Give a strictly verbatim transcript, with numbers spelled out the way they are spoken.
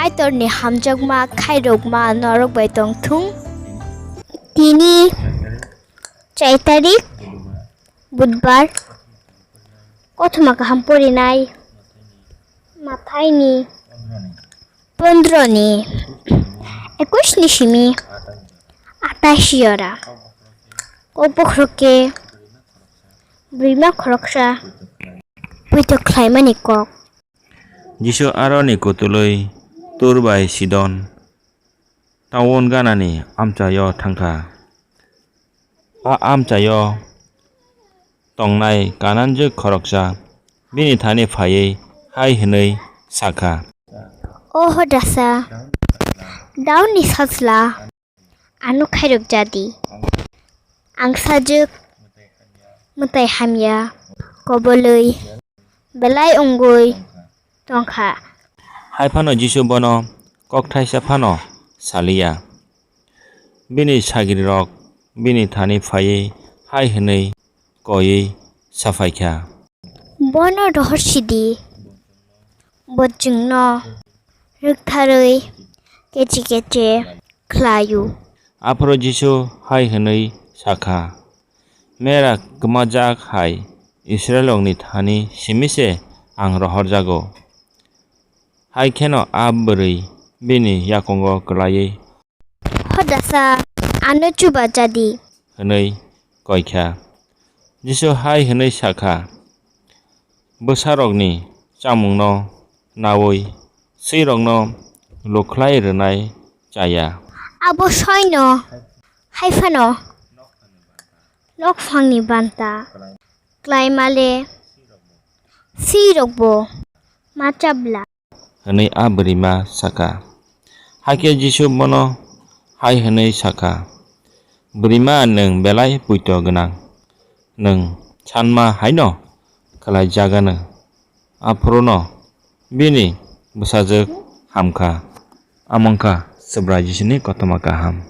Kaitorni hamjakma khairokma norok bai tongthung. Tini chai tarik, Budbar, kothoma kaham porinai Mathaini pondroni ekush ni simi atais yora. Kokbokhorok khe bwrwima khoroksa poito khlaimani kok. Jisu aroni kutulwi Tur bai Sidon town ganani amchaio thangkha. A amchaio tongnai Kananjwk khoroksa bini thani phaiwi hai hwnwi sakha, "O Hodasa, Daudni sajla, ano khairok jadi. Ang sajwk mwtai hamya kobolwi belai wngwi tongkha." Hai phano Jisu bono kokthaisa phano saliya. Bini sagrirok bini thani phaiwi hai hwnwi koiwi saphaikha, "Bono rohor sidi, bo chwngno rwktharwi kechi keche khlaio." Aphuru Jisu hai hwnwi sakha, "Mera kwmajak hai Israilrokni thani simi se ang rohorjago." Hai kheno a bwrwi bini yakungo kwlaiwi, "Hodasa, ano chuba jadi," hwnwi koikha. Jisu hai hwnwi sakha, "Bwsarokni chamungno naui swiirokno lukhlai rwnai chaya." Abo soino hai phano nokphangni banta klaimale swiirokbo ma chabla, hwnwi a bwrwima sakha. Hakhe Jisu bono hai hwnwi sakha, "Bwrwima, nwng belai poito gwnang, nwng sanma haino khlaijaganw." Aphuruno bini bwsajwk hamkha. Amo wngkha Subrai Jisuni kothoma kaham.